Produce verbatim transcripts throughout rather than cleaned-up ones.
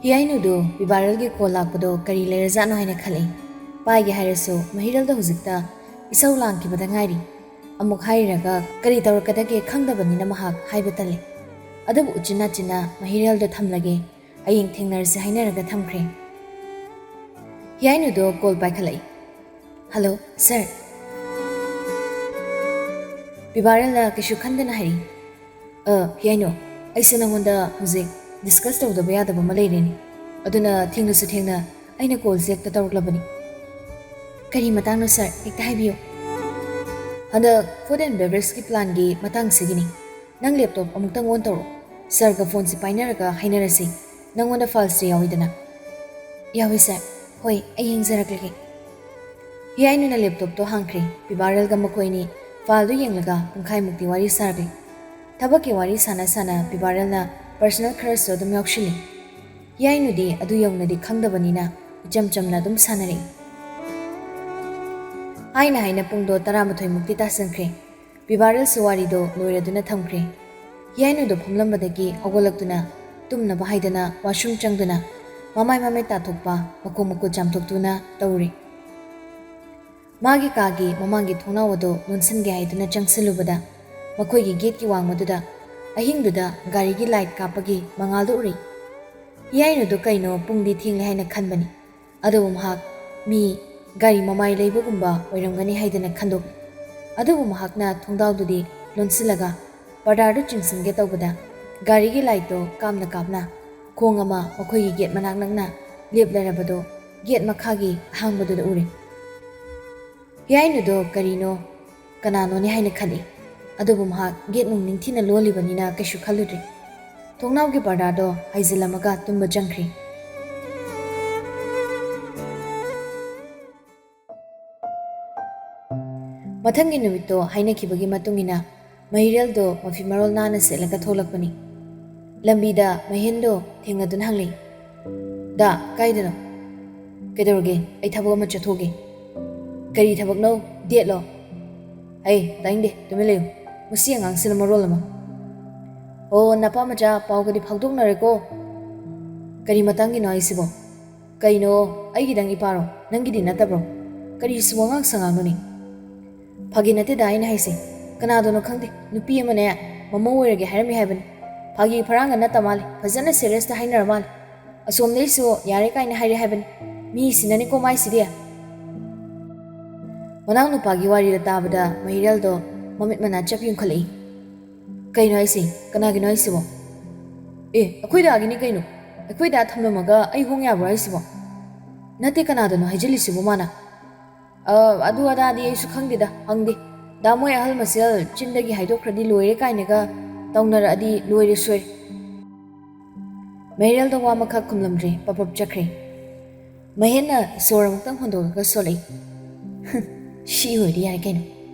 ꯍꯤꯌꯥꯏꯅꯨꯗꯨ ꯕꯤꯕꯥꯔꯦꯜꯒꯤ call ꯂꯥꯛꯄꯗꯣ ꯀꯔꯤ ꯂꯩꯔꯖꯥꯠꯅꯣ ꯍꯥꯏꯅ ꯈꯜꯂꯛꯏ꯫ ꯄꯥꯏꯒꯦ ꯍꯥꯏꯔꯁꯨ ꯃꯍꯤꯔꯦꯜꯗꯣ ꯍꯧꯖꯤꯛꯇ ꯏꯁꯧ ꯂꯥꯡꯈꯤꯕꯗ ꯉꯥꯏꯔꯤ꯫ ꯑꯃꯨꯛ ꯍꯥꯏꯔꯤꯔꯒ ꯀꯔꯤ ꯇꯧꯔꯛꯀꯗꯒꯦ ꯈꯪꯗꯕꯅꯤꯅ ꯃꯍꯥꯛ ꯍꯥꯏꯕ ꯇꯜꯂꯦ꯫ ꯑꯗꯨꯕꯨ ꯎꯆꯤꯟ ꯅꯥꯆꯤꯟꯅ ꯃꯍꯤꯔꯦꯜꯗꯣ ꯊꯝꯂꯒꯦ, ꯍꯌꯦꯡ ꯊꯦꯡꯅꯔꯁꯤ ꯍꯥꯏꯅꯔꯒ ꯊꯝꯈ꯭ꯔꯦ꯫ ꯍꯤꯌꯥꯏꯅꯨꯗꯣ ꯀꯣꯜ ꯄꯥꯏꯈꯠꯂꯛꯏ꯫ "ꯍꯜꯂꯣ, ꯁꯥꯔ꯫" ꯕꯤꯕꯥꯔꯦꯜꯅ ꯀꯩꯁꯨ ꯈꯟꯗꯅ ꯍꯥꯏꯔꯤ, "ꯑ, ꯍꯤꯌꯥꯏꯅꯨ, ꯑꯩꯁꯦ ꯅꯪꯉꯣꯟꯗ ꯍꯧꯖꯤꯛ ꯗꯤꯁꯀꯁ ꯇꯧꯗꯕ ꯌꯥꯗꯕ ꯑꯃ ꯂꯩꯔꯦꯅꯦ꯫ ꯑꯗꯨꯅ ꯊꯦꯡꯂꯁꯨ ꯊꯦꯡꯅ ꯑꯩꯅ ꯀꯣꯜꯁꯦ ꯍꯦꯛꯇ ꯇꯧꯔꯛꯂꯕꯅꯤ꯫" "ꯀꯔꯤ ꯃꯇꯥꯡꯅꯣ ꯁꯥꯔ? ꯍꯦꯛꯇ ꯍꯥꯏꯕꯤꯌꯨ꯫" "ꯍꯟꯗꯛ ꯐꯨꯗ ꯑꯦꯟ ꯕꯦꯚꯔꯦꯖꯀꯤ ꯄ꯭ꯂꯥꯟꯒꯤ ꯃꯇꯥꯡꯁꯤꯒꯤꯅꯤ꯫ ꯅꯪ ꯂꯦꯞꯇꯣꯞ ꯑꯃꯨꯛꯇꯪ ꯑꯣꯟ ꯇꯧꯔꯣ꯫ ꯁꯥꯔꯒ ꯐꯣꯟꯁꯦ ꯄꯥꯏꯅꯔꯒ ꯍꯥꯏꯅꯔꯁꯤ꯫ ꯅꯪꯉꯣꯟꯗ ꯐꯥꯏꯜꯁꯦ ꯌꯥꯎꯏꯗꯅ?" "ꯌꯥꯎꯏ ꯁꯥꯔ꯫ ꯍꯣꯏ, ꯑꯩ ꯌꯦꯡꯖꯔꯛꯂꯒꯦ꯫" ꯍꯤꯌꯥꯏꯅꯨꯅ ꯂꯦꯞꯇꯣꯞꯇꯣ ꯍꯥꯡꯈ꯭ꯔꯦ꯫ ꯕꯤꯕꯥꯔꯦꯜꯒ ꯃꯈꯣꯏꯅꯤ ꯐꯥꯏꯜꯗꯨ ꯌꯦꯡꯂꯒ ꯄꯨꯡꯈꯥꯏꯃꯨꯛꯇꯤ ꯋꯥꯔꯤ ꯁꯥꯈ꯭ꯔꯦ꯫ ꯊꯕꯛꯀꯤ ꯋꯥꯔꯤ ꯁꯥꯟꯅ ꯁꯥꯟꯅ ꯕꯤꯕꯥꯔꯦꯜꯅ ꯄꯔꯁꯅꯦꯜ ꯈꯔꯁꯨ ꯑꯗꯨꯝ ꯌꯥꯎꯁꯤꯜꯂꯤ꯫ ꯍꯤꯌꯥꯏꯅꯨꯗꯤ ꯑꯗꯨ ꯌꯧꯅꯗꯤ ꯈꯪꯗꯕꯅꯤꯅ ꯏꯆꯝ ꯆꯝꯅ ꯑꯗꯨꯝ ꯁꯥꯟꯅꯔꯛꯏ꯫ ꯍꯥꯏꯅ ꯍꯥꯏꯅ ꯄꯨꯡꯗꯣ ꯇꯔꯥꯃꯥꯊꯣꯏꯃꯨꯛꯇꯤ ꯇꯥꯁꯟꯈ꯭ꯔꯦ꯫ ꯕꯤꯕꯥꯔꯦꯜꯁꯨ ꯋꯥꯔꯤꯗꯣ ꯂꯣꯏꯔꯗꯨꯅ ꯊꯝꯈ꯭ꯔꯦ꯫ ꯍꯤꯌꯥꯏꯅꯨꯗꯣ ꯐꯝꯂꯝꯕꯗꯒꯤ ꯍꯧꯒꯠꯂꯛꯇꯨꯅ ꯇꯨꯝꯅꯕ ꯍꯥꯏꯗꯅ ꯋꯥꯁꯔꯨꯝ ꯆꯪꯗꯨꯅ ꯃꯃꯥꯏ ꯃꯃꯤꯠ ꯇꯥꯊꯣꯛꯄ, ꯃꯈꯣꯡ ꯃꯈꯨꯠ ꯆꯥꯝꯊꯣꯛꯇꯨꯅ ꯇꯧꯔꯤ꯫ ꯃꯥꯒꯤ ꯀꯥꯒꯤ ꯃꯃꯥꯡꯒꯤ ꯊꯣꯡꯅꯥꯎ ꯑꯗꯨ ꯂꯣꯟꯁꯤꯟꯒꯦ ꯍꯥꯏꯗꯨꯅ ꯆꯪꯁꯤꯜꯂꯨꯕꯗ, ꯃꯈꯣꯏꯒꯤ ꯒꯦꯠꯀꯤ ꯋꯥꯡꯃꯗꯨꯗ ꯑꯍꯤꯡꯗꯨꯗ ꯒꯥꯔꯤꯒꯤ ꯂꯥꯏꯠ ꯀꯥꯞꯄꯒꯤ ꯃꯉꯥꯜꯗꯨ ꯎꯔꯛꯏ꯫ ꯍꯤꯌꯥꯏꯅꯨꯗꯨ ꯀꯩꯅꯣ ꯄꯨꯡꯗꯤ ꯊꯦꯡꯂꯦ ꯍꯥꯏꯅ ꯈꯟꯕꯅꯤ꯫ ꯑꯗꯨꯕꯨ ꯃꯍꯥꯛ ꯃꯤ ꯒꯥꯔꯤ ꯃꯃꯥꯏ ꯂꯩꯕꯒꯨꯝꯕ ꯑꯣꯏꯔꯝꯒꯅꯤ ꯍꯥꯏꯗꯅ ꯈꯟꯗꯣꯛꯏ꯫ ꯑꯗꯨꯕꯨ ꯃꯍꯥꯛꯅ ꯊꯣꯡꯗꯥꯎꯗꯨꯗꯤ ꯂꯣꯟꯁꯤꯜꯂꯒ ꯄꯔꯗꯥꯗꯨ ꯆꯤꯡꯁꯤꯟꯒꯦ ꯇꯧꯕꯗ, ꯒꯥꯔꯤꯒꯤ ꯂꯥꯏꯠꯇꯣ ꯀꯥꯞꯅ ꯀꯥꯞꯅ ꯈꯣꯡ ꯑꯃ ꯃꯈꯣꯏꯒꯤ ꯒꯦꯠ ꯃꯅꯥꯛ ꯅꯛꯅ ꯂꯦꯞꯂꯔꯕꯗꯣ ꯒꯦꯠ ꯃꯈꯥꯒꯤ ꯑꯍꯥꯡꯕꯗꯨꯗ ꯎꯔꯦ꯫ ꯍꯤꯌꯥꯏꯅꯨꯗꯣ ꯀꯔꯤꯅꯣ ꯀꯅꯥꯅꯣꯅꯦ ꯍꯥꯏꯅ ꯈꯜꯂꯤ꯫ ꯑꯗꯨꯕꯨ ꯃꯍꯥꯛ ꯒꯦꯠ ꯅꯨꯡ ꯅꯤꯡꯊꯤꯅ ꯂꯣꯜꯂꯤꯕꯅꯤꯅ ꯀꯩꯁꯨ ꯈꯜꯂꯨꯗ꯭ꯔꯦ꯫ ꯊꯣꯡꯅꯥꯎꯒꯤ ꯄꯔꯗꯥꯗꯣ ꯍꯥꯏꯖꯤꯜꯂꯝꯃꯒ ꯇꯨꯝꯕ ꯆꯪꯈ꯭ꯔꯦ꯫ ꯃꯊꯪꯒꯤ ꯅꯨꯃꯤꯠꯇꯣ ꯍꯥꯏꯅꯈꯤꯕꯒꯤ ꯃꯇꯨꯡ ꯏꯟꯅ ꯃꯍꯤꯔꯦꯜꯗꯣ ꯃꯐꯤ ꯃꯔꯣꯜ ꯅꯥꯟꯅ ꯁꯦꯠꯂꯒ ꯊꯣꯛꯂꯛꯄꯅꯤ꯫ ꯂꯝꯕꯤꯗ ꯃꯍꯦꯟꯗꯣ ꯊꯦꯡꯅꯗꯨꯅ ꯍꯪꯂꯛꯏ, "ꯗꯥ, ꯀꯥꯏꯗꯅꯣ?" "ꯀꯩꯗꯧꯔꯒꯦ? ꯑꯩ ꯊꯕꯛ ꯑꯃ ꯆꯠꯊꯣꯛꯒꯦ꯫" "ꯀꯔꯤ ꯊꯕꯛꯅꯣ? ꯗꯦꯠꯂꯣ?" "ꯍꯩ, ꯇꯥꯅꯤꯡꯗꯦ, ꯇꯨꯃꯤꯟ ꯂꯩꯌꯨ꯫ ꯃꯁꯤ ꯑꯉꯥꯡꯁꯤꯅ ꯃꯔꯣꯜ ꯑꯃ꯫" "ꯑꯣ, ꯅꯄꯥ ꯃꯆꯥ, ꯄꯥꯎꯒꯗꯤ ꯐꯥꯎꯗꯣꯛꯅꯔꯦꯀꯣ?" ꯀꯔꯤ ꯃꯇꯥꯡꯒꯤꯅꯣ ꯍꯥꯏꯁꯤꯕꯣ? ꯀꯩꯅꯣ, ꯑꯩꯒꯤꯗꯪ ꯏꯄꯥꯔꯣ? ꯅꯪꯒꯤꯗꯤ ꯅꯠꯇꯕ꯭ꯔꯣ? ꯀꯔꯤꯁꯨ ꯋꯥꯉꯥꯡ ꯁꯉꯥꯡꯅꯣꯅꯦ? ꯐꯥꯒꯤ ꯅꯠꯇꯦꯗ ꯑꯩꯅ ꯍꯥꯏꯁꯦ꯫ ꯀꯅꯥꯗꯅꯣ ꯈꯪꯗꯦ, ꯅꯨꯄꯤ ꯑꯃꯅꯦ ꯃꯃꯧ ꯑꯣꯏꯔꯒꯦ ꯍꯥꯏꯔꯝꯃꯤ ꯍꯥꯏꯕꯅꯤ꯫ ꯐꯥꯒꯤ ꯐꯔꯥꯡꯒ ꯅꯠꯇ ꯃꯥꯜꯂꯦ, ꯐꯖꯅ ꯁꯦꯔꯤꯌꯁꯇ ꯍꯥꯏꯅꯔ ꯃꯥꯜꯂꯦ꯫ ꯑꯁꯣꯝꯗꯩꯁꯨ ꯌꯥꯔꯦ ꯀꯥꯏꯅ ꯍꯥꯏꯔꯦ ꯍꯥꯏꯕꯅꯤ꯫ ꯃꯤꯁꯤꯅꯅꯤꯀꯣ ꯃꯥꯏꯁꯤꯗꯤ꯫ ꯃꯅꯥꯎꯅꯨꯄꯥꯒꯤ ꯋꯥꯔꯤꯗ ꯇꯥꯕꯗ ꯃꯍꯤꯔꯦꯜꯗꯣ ꯃꯃꯤꯠ ꯃꯅꯥ ꯆꯞ ꯌꯨꯡꯈꯠꯂꯛꯏ꯫ ꯀꯩꯅꯣ ꯍꯥꯏꯁꯦ? ꯀꯅꯥꯒꯤꯅꯣ ꯍꯥꯏꯁꯤꯕꯣ? ꯑꯦ, ꯑꯩꯈꯣꯏ ꯗꯥꯒꯤꯅꯤ ꯀꯩꯅꯣ꯫ ꯑꯩꯈꯣꯏ ꯗꯥ ꯊꯝꯂꯝꯃꯒ ꯑꯩ ꯍꯣꯡ ꯌꯥꯕ꯭ꯔꯣ ꯍꯥꯏꯁꯤꯕꯣ? ꯅꯠꯇꯦ, ꯀꯅꯥꯗꯅꯣ ꯍꯥꯏꯖꯤꯜꯂꯤꯁꯤꯕꯣ ꯃꯥꯅ? ꯑ, ꯑꯗꯨ ꯑꯗꯥꯗꯤ ꯑꯩꯁꯨ ꯈꯪꯗꯦꯗ, ꯍꯪꯗꯦ꯫ ꯗꯥ ꯃꯣꯏ ꯑꯍꯜ ꯃꯁꯦꯜ ꯆꯤꯟꯗꯒꯤ ꯍꯥꯏꯗꯣꯛꯈ꯭ꯔꯗꯤ ꯂꯣꯏꯔꯦ ꯀꯥꯏꯅꯒ ꯇꯧꯅꯔꯛꯑꯗꯤ ꯂꯣꯏꯔꯦ ꯁꯣꯏꯔꯦ꯫ ꯃꯍꯤꯔꯦꯜꯗꯣ ꯋꯥ ꯑꯃꯈꯛ ꯈꯨꯝꯂꯝꯗ꯭ꯔꯦ, ꯄꯞ ꯄꯞ ꯆꯠꯈ꯭ꯔꯦ꯫ ꯃꯍꯦꯟꯅ ꯁꯣꯔ ꯑꯃꯨꯛꯇꯪ ꯍꯣꯟꯗꯣꯛꯂꯒ ꯁꯣꯜꯂꯛꯏ꯫ "ꯁꯤ ꯑꯣꯏꯔꯗꯤ ꯌꯥꯔꯦ ꯀꯩꯅꯣ꯫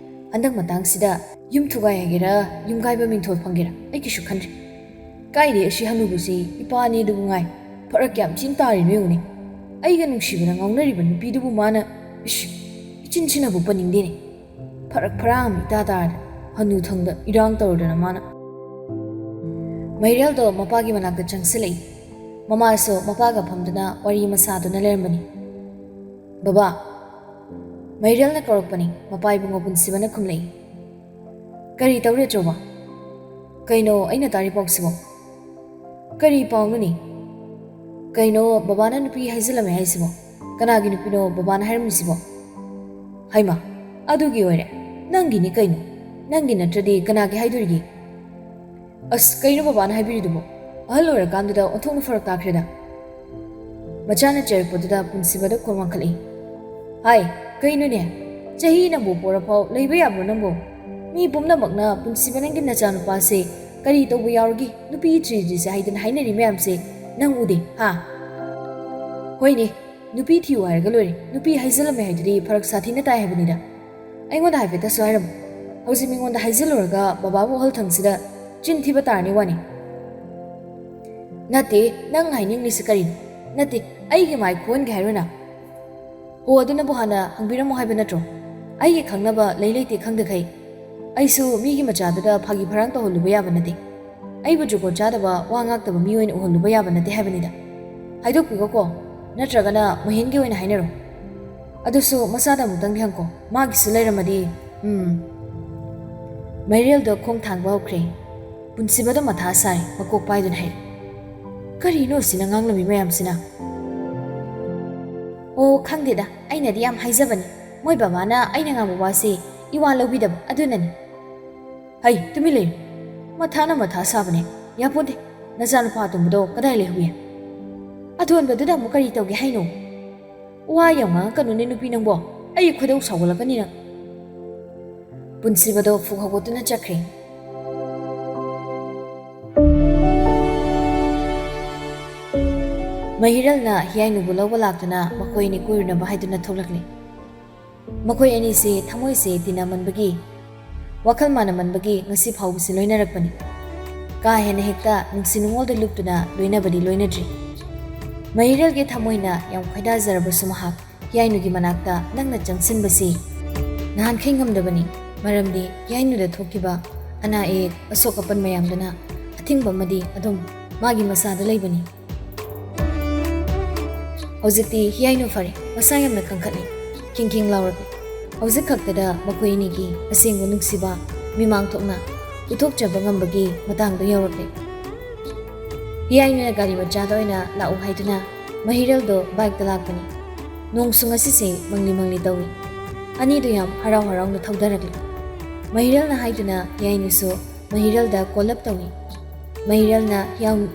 ꯍꯟꯗꯛ ꯃꯇꯥꯡꯁꯤꯗ ꯌꯨꯝ ꯊꯨꯒꯥꯏ ꯍꯥꯏꯒꯦꯔꯥ, ꯌꯨꯝ ꯀꯥꯏꯕ ꯃꯤꯡꯊꯣꯜ ꯐꯪꯒꯦꯔꯥ, ꯑꯩ ꯀꯩꯁꯨ ꯈꯟꯗ꯭ꯔꯦ꯫ ꯀꯥꯏꯗꯦ, ꯑꯁꯤ ꯍꯅꯨꯕꯁꯤ ꯏꯄꯥꯅꯦ ꯑꯗꯨꯕꯨ ꯉꯥꯏ꯫ ꯐꯔꯛ ꯀꯌꯥꯝ ꯊꯤꯅ ꯇꯥꯔꯤꯅꯣ ꯌꯦꯡꯉꯨꯅꯦ꯫ ꯑꯩꯒ ꯅꯨꯡꯁꯤꯕꯅ ꯉꯥꯎꯅꯔꯤꯕ ꯅꯨꯄꯤꯗꯨꯕꯨ ꯃꯥꯅ, ꯏꯁ, ꯏꯆꯤꯟ ꯊꯤꯅꯕꯨ ꯄꯟꯅꯤꯡꯗꯦꯅꯦ꯫ ꯐꯔꯛ ꯐꯔꯥ ꯑꯃ ꯏꯇꯥ ꯇꯥꯔꯗ ꯍꯅꯨꯊꯪꯗ ꯏꯔꯥꯡ ꯇꯧꯔꯗꯅ ꯃꯥꯅ꯫" ꯃꯍꯤꯔꯦꯜꯗꯣ ꯃꯄꯥꯒꯤ ꯃꯅꯥꯛꯇ ꯆꯪꯁꯤꯜꯂꯛꯏ꯫ ꯃꯃꯥꯁꯨ ꯃꯄꯥꯒ ꯐꯝꯗꯨꯅ ꯋꯥꯔꯤ ꯃꯁꯥꯗꯨꯅ ꯂꯩꯔꯝꯕꯅꯤ꯫ "ꯕꯕꯥ꯫" ꯃꯍꯤꯔꯦꯜꯅ ꯀꯧꯔꯛꯄꯅꯤ꯫ ꯃꯄꯥ ꯏꯕꯨꯡꯉꯣ ꯄꯨꯟꯁꯤꯕꯅ ꯈꯨꯝꯂꯛꯏ꯫ "ꯀꯔꯤ ꯇꯧꯔꯦ ꯑꯆꯧꯕ? ꯀꯩꯅꯣ ꯑꯩꯅ ꯇꯥꯔꯤ ꯄꯥꯎꯁꯤꯕꯣ? ꯀꯔꯤ ꯄꯥꯎꯅꯣꯅꯦ? ꯀꯩꯅꯣ ꯕꯕꯥꯅ ꯅꯨꯄꯤ ꯍꯥꯏꯖꯤꯜꯂꯝꯃꯦ ꯍꯥꯏꯁꯤꯕꯣ? ꯀꯅꯥꯒꯤ ꯅꯨꯄꯤꯅꯣ ꯕꯕꯥꯅ ꯍꯥꯏꯔꯝꯃꯤꯁꯤꯕꯣ?" "ꯍꯩꯃꯥ, ꯑꯗꯨꯒꯤ ꯑꯣꯏꯔꯦ? ꯅꯪꯒꯤꯅꯤ ꯀꯩꯅꯣ꯫ ꯅꯪꯒꯤ ꯅꯠꯇ꯭ꯔꯗꯤ ꯀꯅꯥꯒꯤ ꯍꯥꯏꯗꯣꯔꯤꯒꯦ?" "ꯑꯁ, ꯀꯩꯅꯣ ꯕꯕꯥꯅ ꯍꯥꯏꯕꯤꯔꯤꯗꯨꯕꯣ? ꯑꯍꯜ ꯑꯣꯏꯔꯀꯥꯟꯗꯨꯗ ꯑꯣꯟꯊꯣꯛꯅ ꯐꯔꯛ ꯇꯥꯈ꯭ꯔꯦꯗ꯫" ꯃꯆꯥꯅ ꯆꯩꯔꯛꯄꯗꯨꯗ ꯄꯨꯟꯁꯤꯕꯗ ꯈꯣꯡ ꯋꯥꯡꯈꯠꯂꯛꯏ꯫ "ꯍꯥꯏ, ꯀꯩꯅꯣꯅꯦ? ꯆꯍꯤ ꯅꯪꯕꯨ ꯄꯣꯔꯐꯥꯎ ꯂꯩꯕ ꯌꯥꯕ꯭ꯔꯣ ꯅꯪꯕꯨ? ꯃꯤ ꯄꯨꯝꯅꯃꯛꯅ ꯄꯨꯟꯁꯤꯕ ꯅꯪꯒꯤ ꯅꯆꯥꯅꯨꯄꯥꯁꯦ ꯀꯔꯤ ꯇꯧꯕ ꯌꯥꯎꯔꯒꯦ ꯅꯨꯄꯤ ꯊꯤꯗ꯭ꯔꯤꯁꯦ ꯍꯥꯏꯗꯅ ꯍꯥꯏꯅꯔꯤ ꯃꯌꯥꯝꯁꯦ ꯅꯪ ꯎꯗꯦ, ꯍꯥ?" "ꯍꯣꯏꯅꯦ, ꯅꯨꯄꯤ ꯊꯤꯌꯨ ꯍꯥꯏꯔꯒ ꯂꯣꯏꯔꯦ꯫ ꯅꯨꯄꯤ ꯍꯥꯏꯖꯤꯜꯂꯝꯃꯦ ꯍꯥꯏꯗꯨꯗꯤ ꯐꯔꯛ ꯁꯥꯊꯤꯅ ꯇꯥꯏ ꯍꯥꯏꯕꯅꯤꯗ꯫ ꯑꯩꯉꯣꯟꯗ ꯍꯥꯏꯐꯦꯠꯇꯁꯨ ꯍꯥꯏꯔꯝꯃꯨ꯫ ꯍꯧꯖꯤꯛ ꯃꯤꯉꯣꯟꯗ ꯍꯥꯏꯖꯤꯜꯂꯨꯔꯒ ꯕꯕꯥꯕꯨ ꯍꯣꯜ ꯊꯪꯁꯤꯗ ꯆꯤꯟ ꯊꯤꯕ ꯇꯥꯔꯅꯤ ꯋꯥꯅꯤ꯫" "ꯅꯠꯇꯦ, ꯅꯪ ꯍꯥꯏꯅꯤꯡꯂꯤꯁꯤ ꯀꯔꯤꯅꯣ? ꯅꯠꯇꯦ, ꯑꯩꯒꯤ ꯃꯥꯏ ꯈꯣꯟꯒꯦ ꯍꯥꯏꯔꯣ ꯅꯪ? ꯍꯣ, ꯑꯗꯨꯅꯕꯨ ꯍꯥꯟꯅ ꯍꯪꯕꯤꯔꯝꯃꯣ ꯍꯥꯏꯕ ꯅꯠꯇ꯭ꯔꯣ? ꯑꯩꯒꯤ ꯈꯪꯅꯕ ꯂꯩ ꯂꯩꯇꯦ ꯈꯪꯗꯈꯩ ꯑꯩꯁꯨ ꯃꯤꯒꯤ ꯃꯆꯥꯗꯨꯗ ꯐꯥꯒꯤ ꯐꯔꯥꯡ ꯇꯧꯍꯜꯂꯨꯕ ꯌꯥꯕ ꯅꯠꯇꯦ꯫ ꯑꯩꯕꯨ ꯖꯨꯒꯣꯠ ꯆꯥꯗꯕ ꯋꯥ ꯉꯥꯛꯇꯕ ꯃꯤ ꯑꯣꯏꯅ ꯎꯍꯜꯂꯨꯕ ꯌꯥꯕ ꯅꯠꯇꯦ ꯍꯥꯏꯕꯅꯤꯗ꯫ ꯍꯥꯏꯗꯣꯛꯄꯤꯈꯣꯀꯣ, ꯅꯠꯇ꯭ꯔꯒꯅ ꯃꯍꯦꯟꯒꯤ ꯑꯣꯏꯅ ꯍꯥꯏꯅꯔꯣ꯫ ꯑꯗꯨꯁꯨ ꯃꯆꯥꯗ ꯑꯃꯨꯛꯇꯪꯗꯤ ꯍꯪꯀꯣ, ꯃꯥꯒꯤꯁꯨ ꯂꯩꯔꯝꯃꯗꯤ꯫ ꯎꯝ꯫ ꯃꯩꯔꯦꯜꯗꯣ ꯈꯣꯡ ꯊꯥꯡꯕ ꯍꯧꯈ꯭ꯔꯦ꯫ ꯄꯨꯟꯁꯤꯕꯗꯣ ꯃꯊꯥ ꯁꯥꯏ, ꯃꯀꯣꯛ ꯄꯥꯏꯗꯨꯅ ꯍꯥꯏꯔꯤ꯫ ꯀꯔꯤꯅꯣ ꯁꯤꯅ ꯉꯥꯡꯂꯝꯃꯤ ꯃꯌꯥꯝꯁꯤꯅ? ꯑꯣ, ꯈꯪꯗꯦꯗ, ꯑꯩꯅꯗꯤ ꯌꯥꯝ ꯍꯥꯏꯖꯕꯅꯤ, ꯃꯣꯏ ꯕꯕꯥꯅ ꯑꯩꯅ ꯉꯥꯡꯕ ꯋꯥꯁꯦ ꯏꯋꯥ ꯂꯧꯕꯤꯗꯕ ꯑꯗꯨꯅꯅꯤ꯫ ꯍꯩ, ꯇꯨꯃꯤꯟ ꯂꯩꯌꯨ꯫ ꯃꯊꯥꯅ ꯃꯊꯥ ꯁꯥꯕꯅꯦ꯫ ꯌꯥꯄꯣꯟꯇꯦ꯫ ꯅꯆꯥꯅꯨꯄꯥ ꯑꯇꯣꯝꯕꯗꯣ ꯀꯗꯥꯏ ꯂꯩꯍꯧꯏ? ꯑꯇꯣꯟꯕꯗꯨꯗ ꯑꯃꯨꯛ ꯀꯔꯤ ꯇꯧꯒꯦ ꯍꯥꯏꯅꯣ? ꯋꯥ ꯌꯥꯝ ꯉꯥꯡꯉꯛꯀꯅꯨꯅꯦ ꯅꯨꯄꯤ ꯅꯪꯕꯣ꯫ ꯑꯩ ꯈꯣꯏꯗꯧ ꯁꯥꯎꯒꯠꯂꯛꯀꯅꯤ ꯅꯪ꯫ ꯄꯨꯟꯁꯤꯕꯗꯣ ꯐꯨꯛ ꯍꯧꯒꯠꯇꯨꯅ ꯆꯠꯈ꯭ꯔꯦ꯫ ꯃꯍꯤꯔꯜꯅ ꯍꯤꯌꯥꯏꯅꯨꯕꯨ ꯂꯧꯕ ꯂꯥꯛꯇꯨꯅ ꯃꯈꯣꯏ ꯑꯅꯤ ꯀꯣꯏꯔꯨꯅꯕ ꯍꯥꯏꯗꯨꯅ ꯊꯣꯛꯂꯛꯂꯦ꯫ ꯃꯈꯣꯏ ꯑꯅꯤꯁꯦ ꯊꯃꯣꯏꯁꯦ ꯇꯤꯟꯅꯃꯟꯕꯒꯤ, ꯋꯥꯈꯜ ꯃꯥꯟꯅꯃꯟꯕꯒꯤ ꯉꯁꯤ ꯐꯥꯎꯕꯁꯤ ꯂꯣꯏꯅꯔꯛꯄꯅꯤ꯫ ꯀꯥ ꯍꯦꯟꯅ ꯍꯦꯛꯇ ꯅꯨꯡꯁꯤ ꯅꯨꯡꯉꯣꯜꯗ ꯂꯨꯞꯇꯨꯅ ꯂꯣꯏꯅꯕꯗꯤ ꯂꯣꯏꯅꯗ꯭ꯔꯤ꯫ ꯃꯍꯤꯔꯜꯒꯤ ꯊꯃꯣꯏꯅ ꯌꯥꯝ ꯈꯣꯏꯗꯥꯖꯔꯕꯁꯨ ꯃꯍꯥꯛ ꯍꯤꯌꯥꯏꯅꯨꯒꯤ ꯃꯅꯥꯛꯇ ꯅꯪꯅ ꯆꯪꯁꯤꯟꯕꯁꯤ ꯅꯍꯥꯟꯈꯩ ꯉꯝꯗꯕꯅꯤ꯫ ꯃꯔꯝꯗꯤ ꯍꯤꯌꯥꯏꯅꯨꯗ ꯊꯣꯛꯈꯤꯕ ꯑꯅꯥ ꯑꯌꯦꯛ, ꯑꯁꯣꯛ ꯑꯄꯟ ꯃꯌꯥꯝꯗꯨꯅ ꯑꯊꯤꯡꯕ ꯑꯃꯗꯤ ꯑꯗꯨꯝ ꯃꯥꯒꯤ ꯃꯁꯥꯗ ꯂꯩꯕꯅꯤ꯫ ꯍꯧꯖꯤꯛꯇꯤ ꯍꯤꯌꯥꯏꯅꯨ ꯐꯔꯦ, ꯃꯁꯥ ꯌꯥꯝꯅ ꯀꯟꯈꯠꯂꯦ, ꯈꯤꯡ ꯈꯤꯡ ꯂꯥꯎꯔꯛꯂꯦ꯫ ꯍꯧꯖꯤꯛ ꯈꯛꯇꯗ ꯃꯈꯣꯏ ꯑꯅꯤꯒꯤ ꯑꯁꯦꯡꯕ ꯅꯨꯡꯁꯤꯕ ꯃꯤꯃꯥꯡ ꯊꯣꯛꯅ ꯎꯠꯊꯣꯛꯆꯕ ꯉꯝꯕꯒꯤ ꯃꯇꯥꯡꯗ ꯌꯧꯔꯛꯂꯦ꯫ ꯍꯤꯌꯥꯏꯅꯨꯅ ꯒꯥꯔꯤ ꯃꯆꯥꯗ ꯑꯣꯏꯅ ꯂꯥꯛꯎ ꯍꯥꯏꯗꯨꯅ ꯃꯍꯤꯔꯜꯗꯣ ꯕꯥꯏꯛꯇ ꯂꯥꯛꯄꯅꯤ꯫ ꯅꯣꯡꯁꯨ ꯉꯁꯤꯁꯦ ꯃꯪꯂꯤ ꯃꯪꯂꯤ ꯇꯧꯏ꯫ ꯑꯅꯤꯗꯨ ꯌꯥꯝ ꯍꯔꯥꯎ ꯍꯔꯥꯎꯅ ꯊꯧꯗꯔꯛꯂꯤ꯫ ꯃꯍꯤꯔꯜꯅ ꯍꯥꯏꯗꯨꯅ ꯍꯤꯌꯥꯏꯅꯨꯁꯨ ꯃꯍꯤꯔꯜꯗ ꯀꯣꯜꯂꯞ ꯇꯧꯏ꯫ ꯃꯍꯤꯔꯜꯅ ꯍꯤꯌꯥꯎ-,